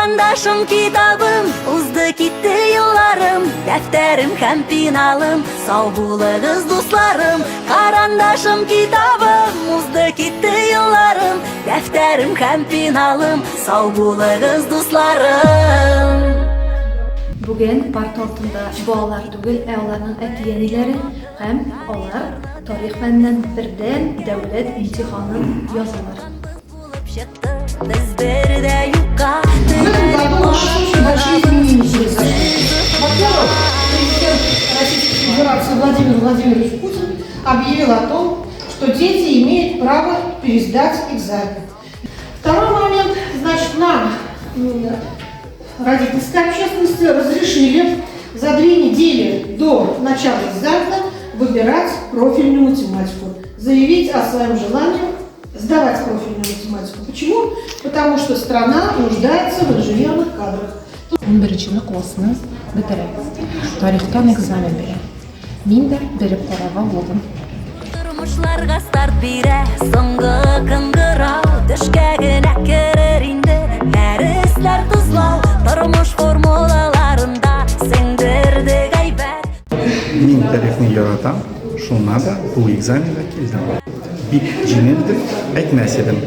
Карандашым, китабым, узды китте елларым, дәфтәрем һәм пеналым, сау булыгыз, дусларым. Карандашым, китабым, узды китте елларым, дәфтәрем һәм пеналым, сау булыгыз, дусларым. Бүген парта артында балалар түгел, ә аларның әти-әниләре һәм алар тарих фәненнән бердәм дәүләт имтиханын язалар. Без бер дә юкка В этом году у нас очень большие изменения произошли. Во-первых, президент Российской Федерации Владимир Владимирович Путин объявил о том, что дети имеют право пересдать экзамен. Второй момент, значит, нам, родительской общественности, разрешили за 2 недели до начала экзамена выбирать профильную математику, заявить о своем желании сдавать профильную математику. Почему? Потому что страна нуждается в инженерных кадрах. 11 классны бетерә. Тарихтан экзамен бирә. Мин дә биреп карарга булдым. Тормышларга старт бирә соңгы кыңгырау, төшкә генә керер инде дәресләр тозлау, тормыш формулаларында сеңдердек әйбәт. Мин тарихны яратам, шуңа да бу экзаменга килдем. Бик җиңел дип әйтмәс идем.